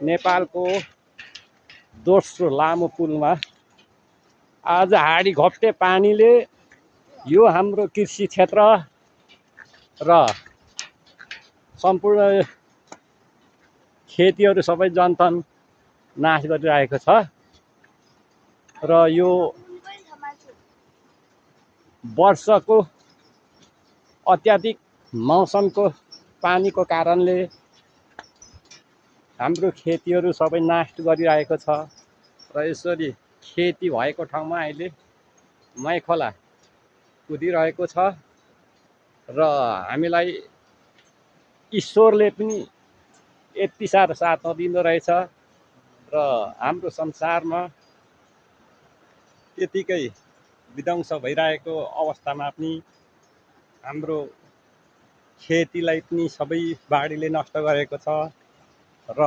नेपालको दोस्रो लामो पुलमा आज हाडी घप्टे पानीले यो हाम्रो कृषि क्षेत्र र सम्पूर्ण खेतीहरू सबै जनतन नाश गरिरहेको छ र यो वर्षको अत्याधिक मौसमको पानीको कारणले हाम्रो खेतीहरू सबै नाश गरिरहेको छ र यसरी खेती भएको ठाउँमा अहिले मैखोला कुदिरहेको छ र हामीलाई ईश्वरले पनि यति साह्रो साथ नदिँदो रहेछ र हाम्रो संसारमा त्यतिकै विध्वंस भइरहेको अवस्थामा पनि हाम्रो खेतीलाई पनि सबै बाढीले नष्ट गरेको छ र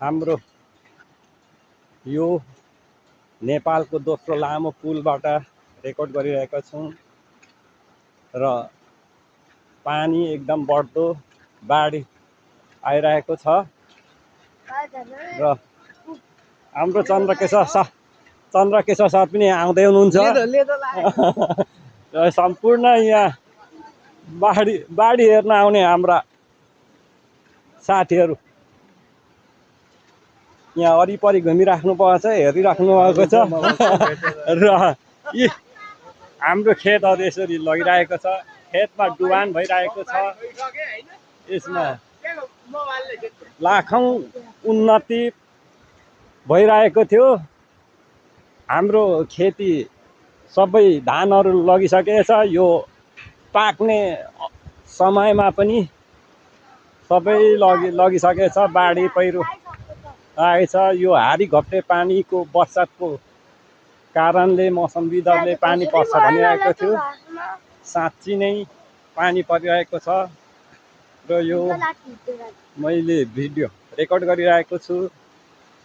हाम्रो यो नेपालको दोस्रो लामो पुलबाट रेकर्ड गरिरहेका छौँ र पानी एकदम बढ्दो बाढी आइरहेको छ र हाम्रो चन्द्रकेशर सर पनि आउँदै हुनुहुन्छ र सम्पूर्ण यहाँ बाढी हेर्न आउने हाम्रा साथीहरू यहाँ वरिपरि घुमिराख्नु भएको छ, हेरिराख्नु भएको छ र यी हाम्रो खेतहरू यसरी लगिरहेको छ, खेतमा डुबान भइरहेको छ। यसमा लाखौँ उन्नति भइरहेको थियो। हाम्रो खेती सबै धानहरू लगिसकेछ, यो पाक्ने समयमा पनि सबै लगिसकेछ, बाढी पहिरो आएछ। यो हाडी घप्टे पानीको वर्षाको कारणले मौसमविदहरूले पानी पर्छ भनिरहेको थियो, साँच्ची नै पानी परिरहेको छ र यो मैले भिडियो रेकर्ड गरिरहेको छु।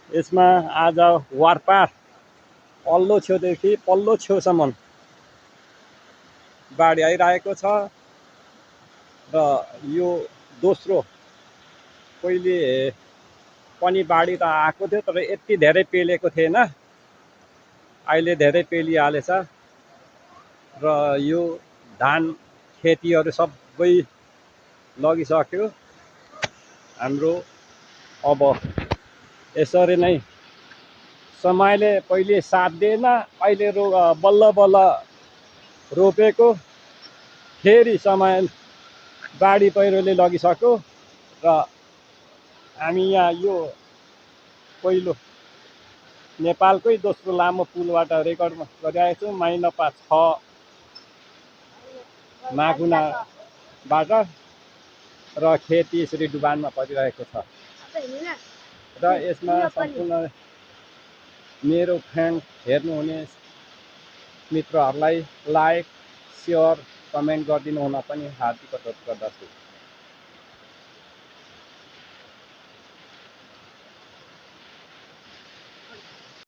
यसमा आज वारपार पल्लो छेउदेखि पल्लो छेउसम्म बाढी आइरहेको छ र यो दोस्रो पहिले पनि बाढी त आएको थियो तर यति धेरै पेलेको थिएन, अहिले धेरै पेलिहालेछ र यो धान खेतीहरू सबै लगिसक्यो हाम्रो। अब यसरी नै समयले पहिले साथ दिएन, अहिले बल्ल बल्ल रोपेको फेरि समय बाढी पहिरोले लगिसक्यो र हामी यहाँ यो पहिलो नेपालकै दोस्रो लामो पुलबाट रेकर्ड गरिरहेको छु, माइनपा 6 माकुनाबाट र खेती यसरी डुबानमा परिरहेको छ र यसमा सम्पूर्ण मेरो फ्यान हेर्नुहुने मित्रहरूलाई लाइक, सेयर, कमेन्ट गरिदिनु हुन पनि हार्दिक अनुरोध गर्दछु।